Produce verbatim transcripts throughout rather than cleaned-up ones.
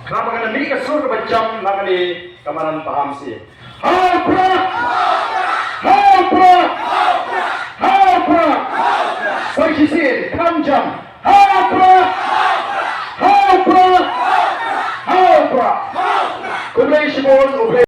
Namar kane ka sur kaba jam na kane ka madan Pahamsyiem. Ha u Prah! Ha u Prah! Ha u Prah! Sa shisien kham jam. Ha u Prah! Ha u Prah! Ha u Prah! Khublei shibun, U Blei.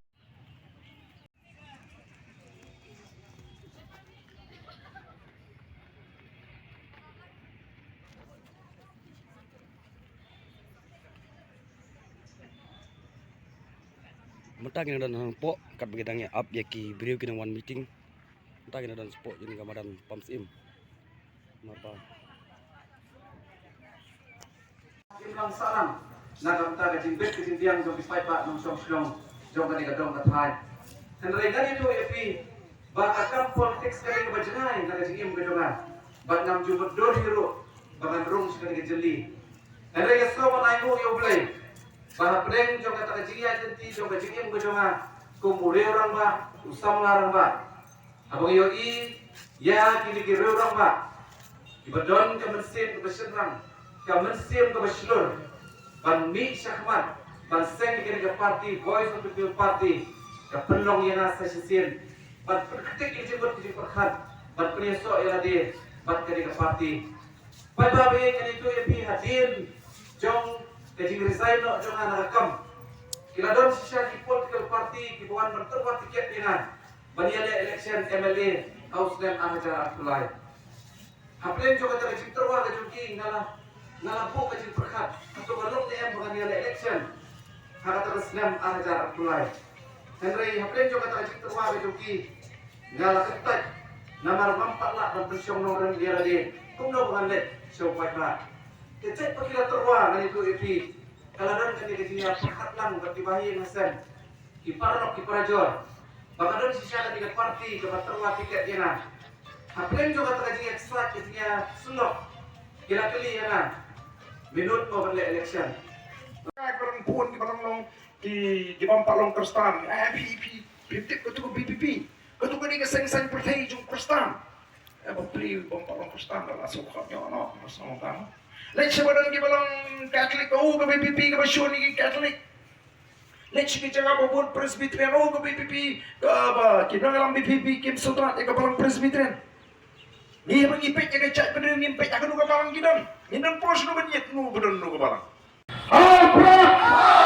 Mynta ngin ïa don hapoh katba ki dang ïa ap ïa ki briew ki nongwan meeting. Mynta ngin ïa don hapoh jong ka madan Pahamsyiem. Marpa. Im lang sahlang na ka bynta ka jingbit ka jingbiang jong ki paidbah nongshong shnong jong kane ka dong ka thaiñ. Hynrei ngan ïathuh ïa phi ba ka kam politics ka dei kaba jngai na ka jingim ka jong nga bad ngam ju mutdur hi ruh ba ngan rung sha kane ka jylli. Hynrei nga sngew ban ainguh ïa U Blei ba hapdeng jong kata ka jingïaid lynti jong ka jingim ka jong nga kum u riew rangbah, u samla rangbah, haba nga ïohi ïa kine ki riew rangbah kiba don ka mynsiem kaba shynrang, ka mynsiem kaba shlur ban mih shakhmat ban seng ïa kane ka party Voice of the People Party, ka pynlong ïa nga sa shisien ban pynktik ïa ka jingmut ka jingpyrkhat ban pynïasoh ïa lade bad kane ka party. Paidbah, ngan ïathuh ïa phi, hadien jong ka jingresign noh jong nga na ka kam, ki la don shisha ki political party kiba wan ban tyrwa tiket ïa nga ban ïaleh election M L A ha u snem ar hajar arphew lai. Hapdeng jong kata ka jingtyrwa ka jong ki, nga la, nga la buh ka jingpyrkhat, hato ka long ne em ba ngan ïaleh election ha kata ka snem ar hajar arphew lai. Hynrei hapdeng jong kata ka jingtyrwa ka jong ki, nga la kyntait namar ngam pat lah ban pynshong nongrim ïa lade kumno ba ngan leit sha u paidbah. Te jait ba ki la tyrwa, ngan ïathuh ïa phi, ka la don kane ka jingïapyrkhat lang bad ki bahaïing hasem, ki paralok ki parajor, ba ka don shisha kane ka party kaba tyrwa tiket ïa nga. Hapdeng jong kata ka jingïaksaid, ka jingïasyllok, ki la kylli ïa nga, minot mo ban leh election. Ka kren bun kiba long long, ki, ki bym pat long Khristan. Eh, phi, phi, phi tip kato ka V P P? Kato ka dei ka seng saiñ pyrthei jong Khristan. Eh, bapli, bym pat long Khristan, la suk kham nyo no, mas long tang. Leit sha ba don kiba long Catholic, oh, ka V P P kaba shun ïa ki Catholic. Leit sha ki jaka ba bun Presbyterian, oh, ka V P P, kaba, ki nongïalam V P P kim sngewtynnat ïa kaba long Presbyterian. Ngi haba ngi peit ïa ka jaitbynriew ngim peit ha kano ka balang ki don. Ngin don por shano ban ïa kano ba don kano ka balang. Ha u Prah!